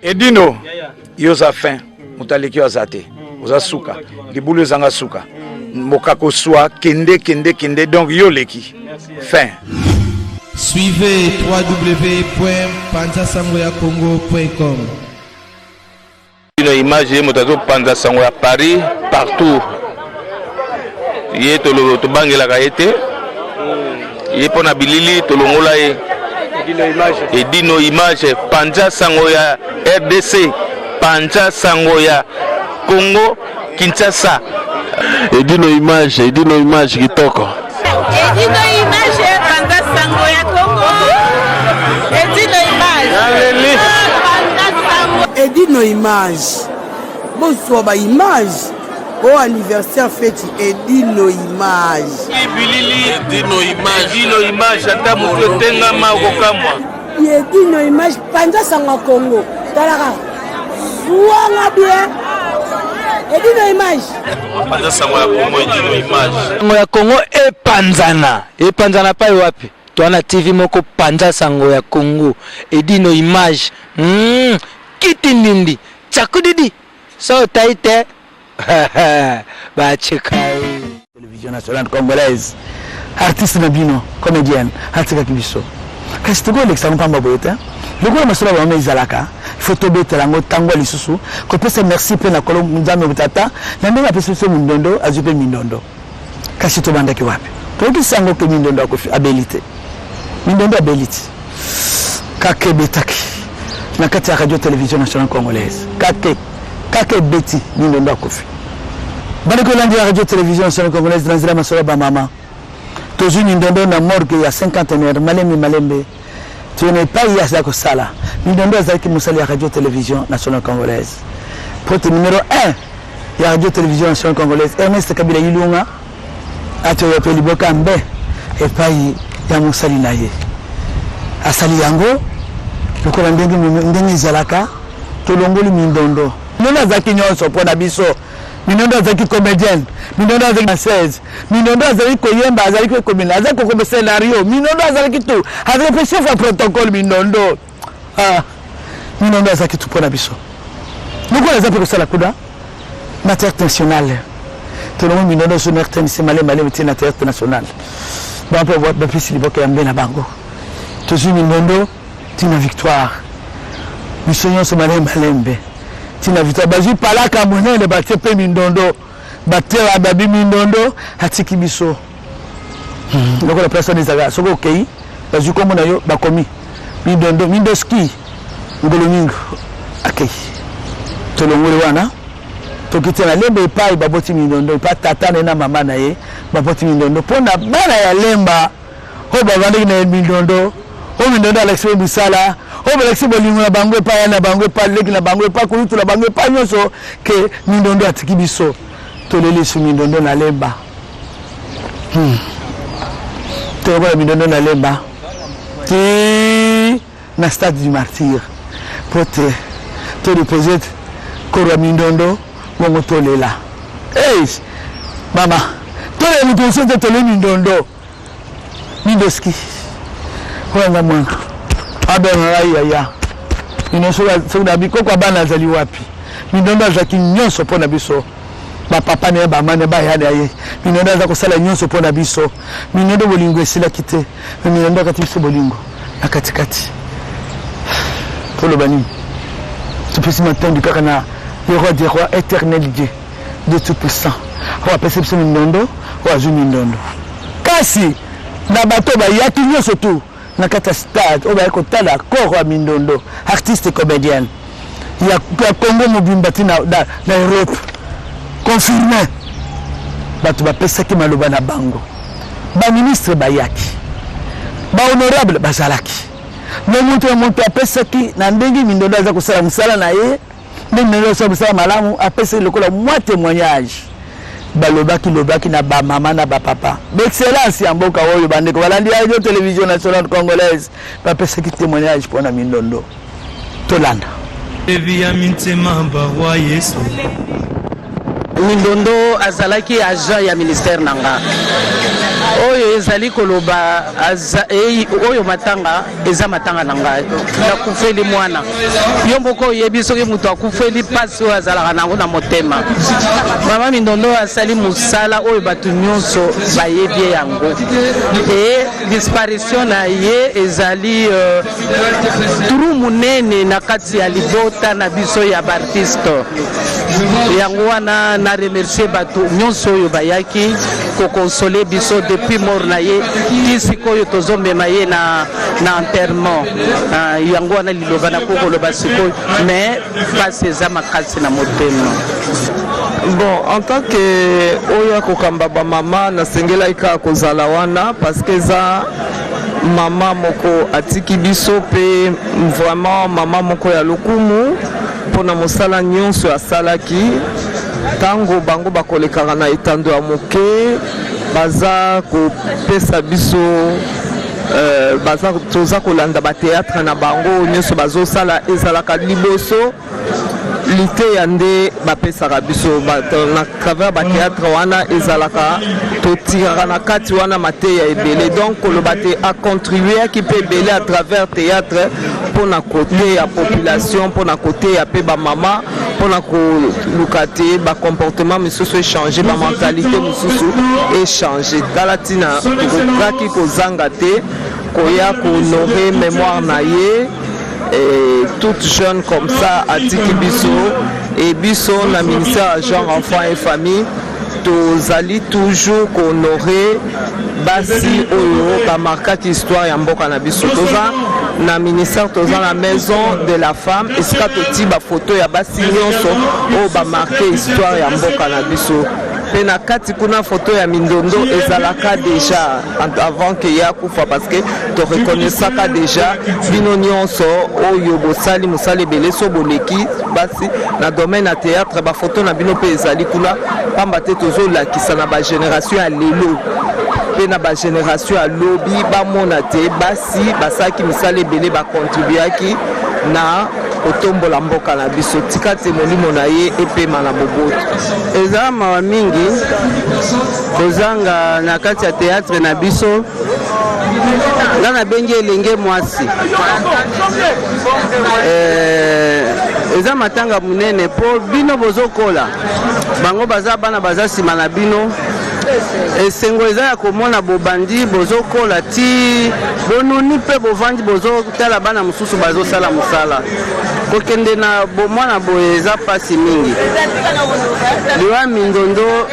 Edino, yo oza fin, moto aleki yo aza te, oza suka, libulu ezanga suka, mokako swa kende kende kende, donc yo oleki fin. Suivez www.panzasangoyakongo.com. Bino image ye moto azopanza sango ya Paris partout, ye tobangelaka ye te, ye mpo na bilili tolongola ye. Edino image, panza sango ya RDC, panza sango ya Congo Kinshasa. Edino image, Edino image kitoko. Edino image, panza sango ya Congo. Edino image. Panza sango. Edino image, bozwa ba image o anniversaire feti Edino image. Bilili Edino image, Edino image, ata moto etengama okokamwa. Edino image, panza sango ya Congo. Talaka zwanga bien. Edino image. Panza sango ya Congo, Edino image. Sango ya Congo epanzana, epanzana pai wapi? Toa na TV moko panza sango ya Congo, Edino image. Kiti ndindi, tsakudidi. So tai te. Bacheka yo. Television nationale congolaise, artiste na bino comedienne atikaki biso, kasi tokolekisa yango pamba boye te. Lokola masolo ya bamama ezalaka, il faut tobetela yango ntango lisusu kopesa merci mpe na kolo Nzambe tata na ndenge apesi biso mindondo, azwi mpe mindondo. Kasi tobandaki wapi? Toyoki sango ke mindondo akufi, abeli te, mindondo abeli te, kaka ebetaki na kati ya radio television nationale congolaise, kake kaka ebeti, mindondo akufi. Bandeko elandi ya radio television nationale congolaise, na nzela masolo ya bamama, tozwi mindondo na morgue ya cinquantenaire malembe malembe tiona epai ye azali kosala. Mindondo azalaki mosali ya radio television nationale congolaise, po te numero 1 ya radio television nationale congolaise Ernest Kabila Ilunga atoya mpe liboka mbe epai ya mosali na ye. Asali yango lokola ndenge ndenge ezalaka. Tolongoli mindondo. Mindondo azalaki nyonso mpo na biso. Mindondo azalaki comedienne, mindondo azalaki danseuse, mindondo azalaki koyemba, azalaki komela, azalaki kokoma scenario, mindondo azalaki tout, azalaki mpe chef ya protocole. Mindondo, ah, mindondo azalaki tout mpo na biso. Lokola aza mpe kosala kuna na théâtre national, tolongo mindondo so na RTNC malembe malembe ti na théâtre national, bango mpe bapesi liboke ya mbe na bango. Tozwi mindondo ti na victoire, biso nyonso malembe malembe ti na victoire. Bazwi palaka monene, batie mpe mindondo, batie babi mindondo atiki biso. Lokola place wana ezalaka, soki okei bazwi kombo na yo, bakomi mindondo mindoski ngolo mingi akei. Tolongoli wana, tokiti na Lemba epai baboti mindondo, epai tata na ye na mama na ye baboti mindondo, mpo na bana ya Lemba oyo bavandaki na mindondo, oyo mindondo alakisi bo misala, oyo balakisi bolingo na bango epai ya na bango, epai leki na bango, epai kulutu na bango, epai nyonso ke mindondo atiki biso. Toleli su mindondo na Lemba. Toyokola mindondo na Lemba ti na stade du martyr po te todepose korwa mindondo, bongo tolela. Hey, mama, tolela moto mosusu te, toleli mindondo mindoski oyo nga mwana abenga ngai yaya. Mino soki na bikoko ya bana azali wapi? Mindondo azalaki nyonso mpo na biso, bapapa na ye, bamama na ye, baya na ye. Mindondo aza kosala nyonso mpo na biso. Mindondo bolingo esilaki te, me mindondo akati biso bolingo na katikati. Toloba nini? Topesi matondi kaka na le roi des rois, éternel Dieu, Dieu tout puissant, oyo apesi biso mindondo, oyo azwi mindondo. Kasi na bato bayaki nyonso tu na kati ya stade, oyo bayaki kotala corps ya mindondo artiste comédienne ya Congo mobimba ti na Europe confirme, bato bapesaki maloba na bango, baministre bayaki, bahonorable bazalaki, me moto ya moto apesaki na ndenge mindondo aza kosala mosala na ye, ndenge mindondo asala mosala malamu, apesaki lokola mwa témoignage. Balobaki lobaki na bamama na bapapa, baexcellence ya mboka oyo, bandeko balandi ya radio télévision nationale congolaise, bapesaki témoignage mpona mindondo. Tolanda. Ya mintema barwa Yesu. Mindondo azalaki agent ya ministère na nga oyo ezali koloba aza, ei, oyo matanga eza matanga na ngai, nakufeli mwana. Yo moko oyebi soki moto akufeli mpasi oyo azalaka nango na motema. Mama Mindondo asali mosala oyo bato nyonso bayebi ye yango, e disparition na ye ezali trou monene na kati ya libota na biso ya baartiste. Yango wana na remercier bato nyonso oyo bayaki koconsoler biso depuis mort na ye ti sikoyo tozomema ye na enterrement. Yango wana liloba nakoki koloba sikoyo, mais mpasi eza makasi na motema. Bon, en tant que oyo akokamba bamama, nasengelaki kaka kozala wana parce que eza mama moko atiki biso, mpe vraiment mama moko ya lokumu mpona mosala nyonso asalaki. Ntango bango bakolekaka na etando ya moke, baza kopesa biso baza, toza kolanda bathéâtre na bango nyonso bazosala, ezalaka liboso liteya nde bapesaka biso na travers bathéâtre wana. Ezalaka totiraka na kati wana mateya ebele. Donc koloba te, acontribuaki mpe ebele à travers théâtre mpona koteya population, mpona koteya mpe bamama, mpona koluka te bacomportement misusu échange, bamentalité mosusu échange. Tala ntina tokokaki kozanga te koya kohonorer mémoire na ye. Et toute jeune comme ça atiki biso, et biso na ministère ya Genre, Enfant et Famille tozali toujours kohonorer basi oyo bamarkaki histoire ya mboka na biso. Toza na ministère, toza na Maison de la Femme, esika toti bafoto ya basi nyonso oyo bamarquer histoire ya mboka na biso. Mpe na kati kuna foto ya Mindondo ezalaka déjà avant ke ye akufa, parce que toreconnaissaka déjà bino nyonso oyo bosali mosala ebele. So boleki basi na domaine ya théâtre, bafoto na bino mpe ezali kuna, pamba te tozolakisa na bagénération ya lelo mpe na bagénération ya lobi, bamona te basi basalaki misala ebele, bacontribuaki na kotombola mboka na biso. Tika te molimo na ye epema na boboto. Eza mawa mingi kozanga na kati ya théâtre na biso. Nga nabengi elenge mwasi. Eza matanga monene mpo bino bozokola, bango baza bana, baza nsima na bino. Esengo eza ya komona bobandi, bozokola ti bonuni mpe bovandi, bozotala bana mosusu bazosala mosala. Kokende na bomwana boye eza mpasi mingi. Liwa Mindondo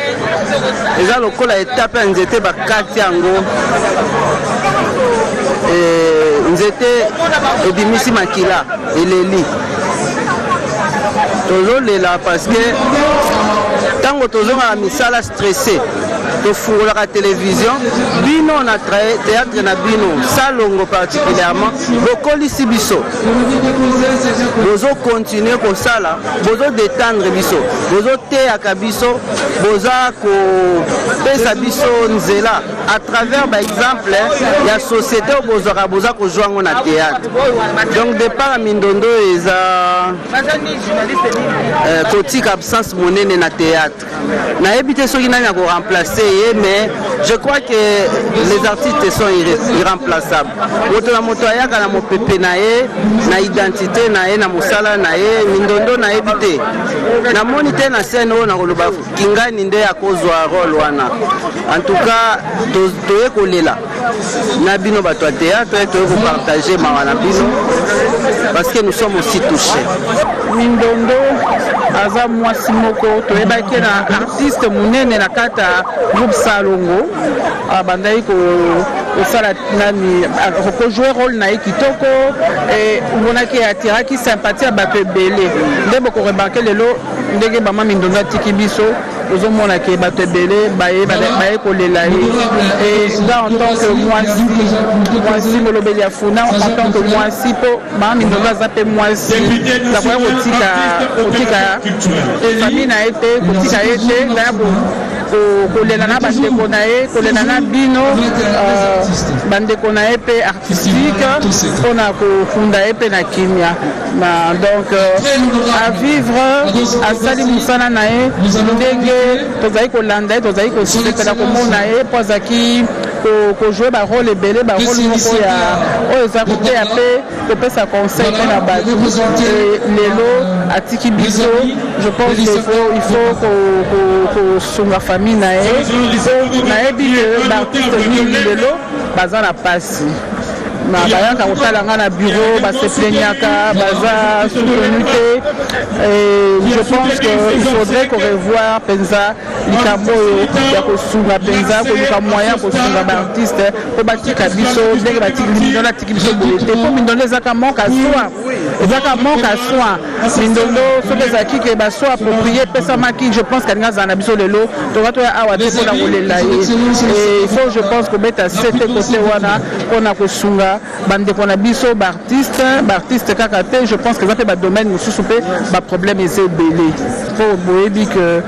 eza lokola etape ya nzete bakati yango, nzete ebimisi makila, eleli. Tozolela parce que ntango tozongaka misala stressé, tofungolaka télévision, bino na théâtre na bino Salongo particulièrement bokolisi biso, bozocontinuer kosala, bozodétendre biso, bozoteyaka biso, boza kopesa biso nzela à travers baexemple ya société oyo bozwaka, boza kozwa yango na théâtre. Donc départ ya Mindondo eza kotika absence monene na théâtre. Nayebi te soki nani akoremplacer ye, mais je crois que les artistes sont irremplaçables. Moto na moto ayaka na mopepe na ye, na identité na ye, na mosala na ye. Mindondo nayebi te, namoni te na scène oyo nakoloba kingani nde akozwa rôle wana. En tout cas toye kolela na bino bato ya théâtre, toye kopartager mawa na bino parce que nous sommes aussi touchés. Mindondo aza mwasi moko toyebaki na artiste monene na kati ya groupe Salongo. Abandaki kosala nani, kojouer rôle na ye kitoko, omonaki atiraki sympathie ya bato ebele. Nde bokoremarquer lelo ndenge mama Mindondo atiki biso, ozomona ke bato ebele baye kolela ye. E nga en tant que mwasi, mwasi molobeli ya Funa, en tant que mwasi, mpo mama Mindondo aza mpe mwasi, nakoya kotika famille na ye te, kotika ye te. Naya. kolela na bandeko na ye, kolela na bino bandeko na ye mpe artistique mpona kokunda ye mpe na kimia. Donc à vivre, asali mosala na ye ndenge tozali kolanda ye, tozali kosepela komona ye mpo azalaki kojouer barôle ebele, barôle moko ya oyo eza koteya mpe kopesa conseil mpe na bato. Lelo atiki biso, je pense qu'il faut, il faut kosunga famille na ye. Nayebi ke baartiste mingi lelo baza na pasi na bayaka kotala nga na bureau, baseplaignaka, baza soutenu te. Je pense que il faudrait qu'on revoir mpenza likambo oyo ya kosunga mpenza, koluka moyen ya kosunga baartiste mpo batika biso ndenge batiki Mindondo, atiki biso boye te, mpo Mindondo ezaka manque à soin, ezaka manque à soin. Mindondo, soki ezalaki ke basoin approprié epesamaki, je pense kalinga azala na biso lelo, toka toya awa te mpona kolela ye. Il faut, je pense, kobeta sete kote wana mpona kosunga bandeko na biso baartiste. Baartiste kaka te, je pense que eza mpe badomaine mosusu mpe baproblème eza ebele, mpo boyebi ke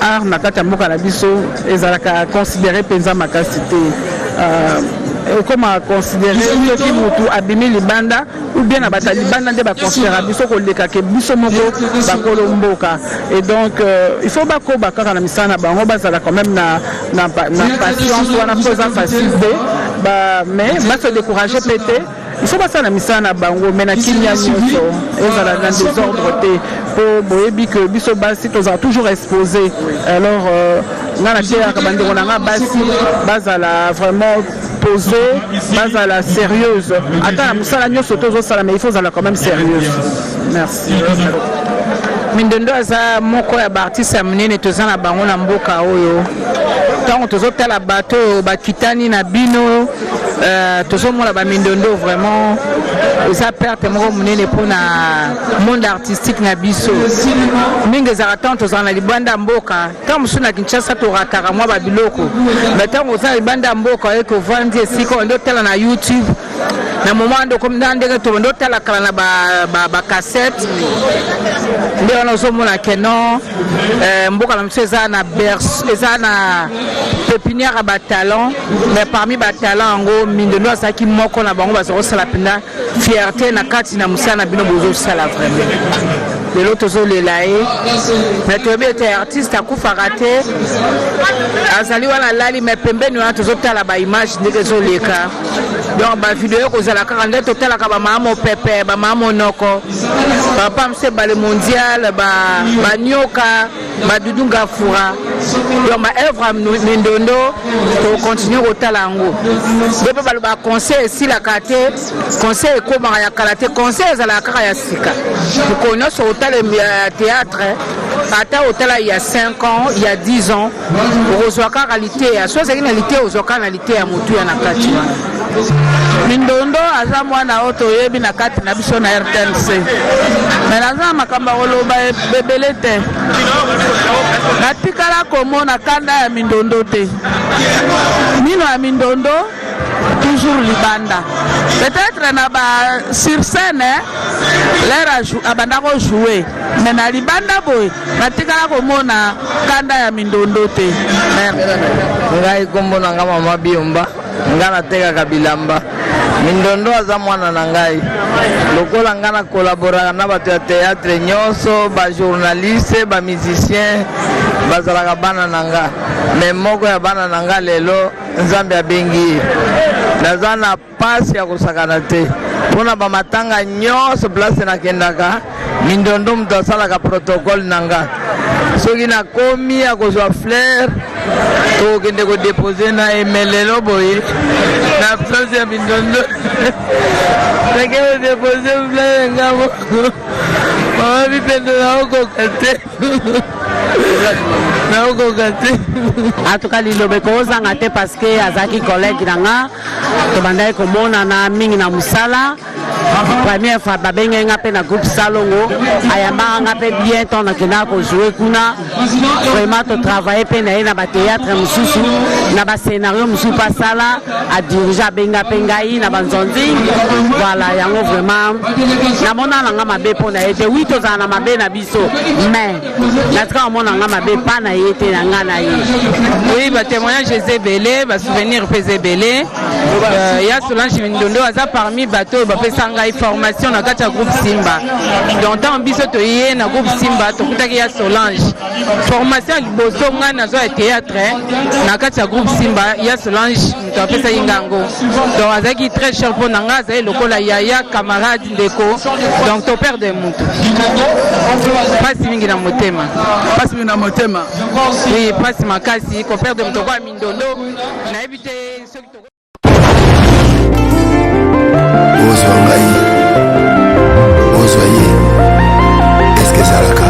art na kati ya mboka na biso ezalaka considéré mpenza makasi te. Ekoma considéré soki motu abimi libanda ou bien na bato ya libanda nde baconsidéra biso koleka ke biso moko bakolo mboka. Et donc il faut bakoba kaka na misala na bango, bazala quand même na patience wana, mpo eza facile te, mais base décourager mpe te. Il faut basala na misala na bango, mais na kimia nyonso, ezala na désordre te, mpo boyebi ke biso basi tozala toujours exposé. Alors nga nateyaka bandeko na nga basi bazala vraiment posé, bazala sérieuse ata na mosala nyonso tozosala, mais il faut ozala quand même sérieuse. Merci. Mindondo aza moko ya baartiste ya monene toza na bango na mboka oyo. Ntango tozotala bato oyo bakitani na bino, tozomona bamindondo, vraiment eza perte moko monene mpona monde artistique na biso. Mingi ezalaka ntango tozala na libanda ya mboka, ntango mosusu na Kinshasa torataka mwa babiloko, mais ntango oza na libanda ya mboka, oyeki ovandi esika oyo nde otala na YouTube na moment nde okomi na ndenge tobandi otala kala na bacassette nde wana ozomona ke non, mboka na biso eza na eza na pépinière ya batalent, mais parmi batalent yango, Mindondo azalaki moko na bango. Baza kosala mpenza fierté na kati na mosala na bino bozosala. Vraiment lelo tozolela ye, mais toyebi ete artiste akufaka te, azali wana alali, mais pembeni wana tozotala baimage ndenge ezoleka. Donc bavideo ekozala kaka nde totalaka bamama mopepe, bamama monoko, papa mosu ebale mondial, banioka, badudu ngafura. Donc baœuvre ya Mindondo tokontinue kotala yango nde mpe balobaka conseil esilaka te, conseil ekomaka ya kala te, conseil ezalaka kaka ya sika. Mokolo nyonso otala ya théâtre, ata otala ya 5 ans, ya 10 ans, okozwa kaka liteya. So ozalaki na liteya, ozwa kaka na liteya motuya na kati wana. Mindondo aza mwana oyo toyebi na kati na biso na RTNC, mais naza na makambo ya koloba ebele te. Natikala komona kanda ya Mindondo te. Mino ya Mindondo toujours libanda, peut-être na ba sur scène l'heure abanda kojouer, mais na libanda boye natikala komona kanda ya Mindondo te. Ngai nkombo na nga Mama Biomba, nga natekaka bilamba. Mindondo aza mwana na ngai. Lokola nga na kolaboraka na bato ya théâtre nyonso, bajournaliste, bamusicien, bazalaka bana na nga, mais moko ya bana na nga lelo Nzambe abengi ye. Naza na pasi ya kosakana te mpona bamatanga nyonso. Place nakendaka, Mindondo moto asalaka protocole na nga. Soki nakomi ya kozwa fleur, tokokende kodéposer na ye. Mais lelo boye na absence ya Mindondo, nake kodéposer fleur nga moko. Mama Bipendo, naokoka te, naokoka te. En tout cas liloba ekozanga te, parce que azalaki collègue na nga, tobandaki komonana mingi na mosala. Première fois babengaki nga mpe na groupe Salongo, ayambaka nga mpe bien ntango nakendaka kojouer kuna. Vraiment totravaille mpe na ye na bathéâtre mosusu, na bascénario mosusu mpe asala, adirige, abenga mpe ngai na banzonzi. Voilà, yango vraiment namona na nga mabe mpo na ye te. Oui, tozala na mabe na biso, mais natika komona nga mabe mpa na ye. ye te na ngai na ye. Oui, ba témoignage eza ebele, ba souvenir mpe eza ebele. Euh, ya Solange Mindondo aza parmi bato oyo bapesa ngai formation na kati ya groupe Simba. Donc ntango biso toye na groupe Simba tokutaki ya Solange. Formation ya liboso ngai nazwa ya théâtre na kati ya groupe Simba, ya Solange moto apesaki ngai yango. Donc azalaki très cher mpo na ngai, azali lokola yaya camarade ndeko. Donc to perdre moto. Pasi mingi na motema. Pasi mingi na motema. Oui, pasi makasi ko perdre moto kwa mindondo. Nayebi te soki to Ozwa ngai, ozwa ye, eske ezalaka?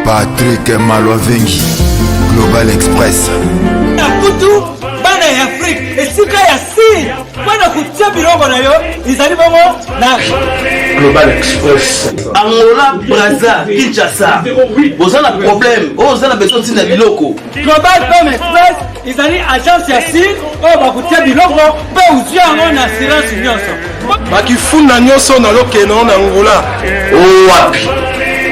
Patrick Malwavengi, Global Express. Na kutu bana ya Afrique esika ya sir mpo na kotia biloko na yo ezali bongo na Global Express. Angola, Brazza, Kinshasa. Boza na problème, oyo oza na besoin ntina biloko. Global Pem Express ezali agence ya sir oyo bakotia biloko mpe ozwi yango na assurance nyonso. Bakifunda nyonso na lokeno na Angola. Wapi?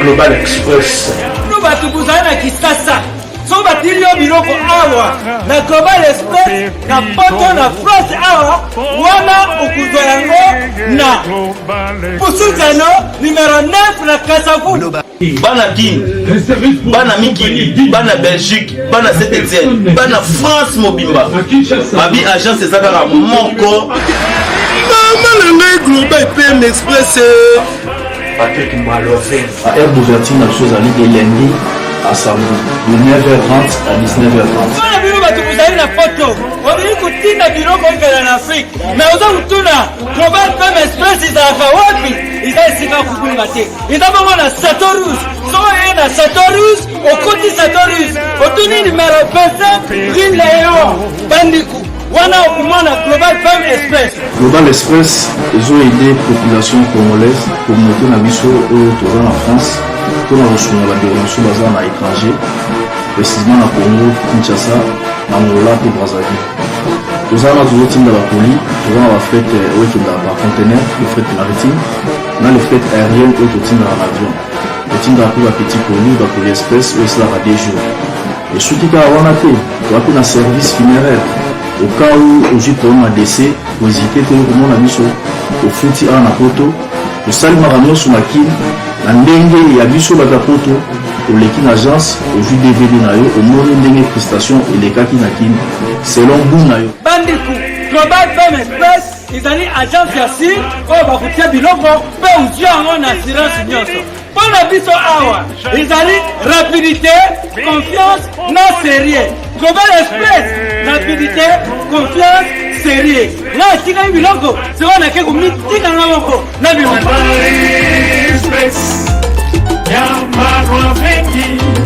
Global Express. Bino bato bozali na Kisasa, soki batili yo biloko awa na Global Express na poto na France awa wana okozwa yango na Pusuzano numero 9 na Kasavubu. Bana Kin, bana mikili, bana Belgique, bana Saint Etienne, bana France mobimba. Babi agence eza kaka moko. Mama na ngai Global PM Express. Patrick Maloven. Ba heure d'ouverture na biso ezali de lundi à samedi de 9h30 à 19h30. Mpona bino bato bozali na poto, olingi kotinda biloko ekenda na Afrique, mais oza kotuna Global PM Express ezalaka wapi? Eza esika ya kobunga te, eza bongo na Chateau Rouge. Soki oye na Chateau Rouge, okoti Chateau Rouge, otuni numero 25 rue Leon Bandiku, wana okomona Global PM Express. Global Express ezo aider population congolaise, communauté na biso oyo toza na France mpona kosunga bandeko na biso baza na étranger, précisément na Congo Kinshasa, na Angola mpe Brazzaville. Toza wana tozotinda bakoli, toza na bafret oyo ekendaka par conteneur, le fret maritime na le fret aérienne oyo totindaka na avion. Totindaka mpe bapetit colis, bakoli express oyo esalaka 2 jours. Esuki kaka wana te, toza mpe na service funéraire. Au cas où ozwi problème ya décès, kohésite te okomona biso, ofuti awa na poto, tosali makambo nyonso na Kin na ndenge ya biso bato ya poto. Oleki na agence, ozwi DVD na yo, omoni ndenge prestation elekaki na Kin selon goût na yo. Bandeko, Global Femme Express ezali agence ya sir oyo bakotia biloko mpe ozwi yango na assurance nyonso. Mpo na biso awa ezali rapidité, confiance na sérieux. Global Express, rapidité, confiance, sérieux. Nga atikaki biloko sikoyo nake komitika nga moko na bima. Express, ya Marwa Fengi.